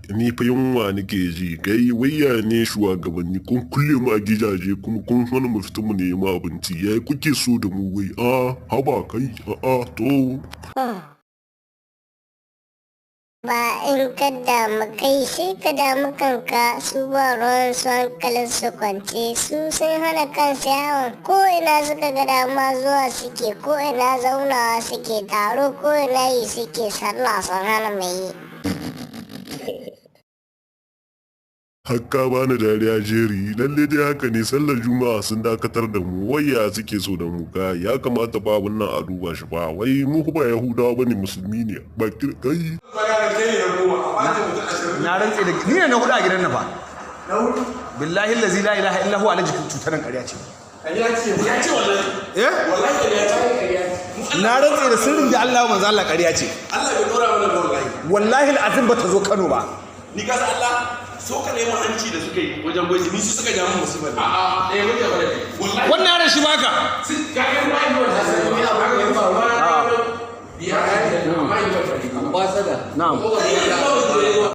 Ni fa yunwa nake ji. Kai wayya ne shugabanni, kun kulle mu a gidaje kuma kun hana mu fita mu nemi abinci. Yayi kuke so da mu wai? A haba kai, a a to. Ba in ka damu kai sai ka damu kanka, su ba ruwan su, hankalin su kwance, su sun hana kansu yawon ko ina suka ga dama zuwa suke, ko ina zaunawa suke, taro ko ina yi suke, sallah sun hana mai yi. Hakka bani dariya jeri, lalle dai haka ne, sallar juma'a sun dakatar da mu. Wayya suke so da mu? Kai, ya kamata ba wannan a duba shi ba. Wai mu ba yahudawa bane, musulmi ne ba kai. Na rantse da ni ne na hudu a gidan na fa. Billahi allazi la ilaha illa huwa, alaji cutar nan ƙarya ce. Ya ce wallahi. Eh? Wallahi ƙarya ce. Na rantse da sirrin da Allah manzo Allah, ƙarya ce. Allah bai dora mana ba wallahi. Wallahi alazim ba ta zo Kano ba. Ni ka san Allah so ka nemi hanci da suka yi wajen gwaji, ni su suka ja mun musibar. A'a, eh muke bare. Wallahi. Wannan yaron shi baka. Ka ga ma yi wannan. Na'am.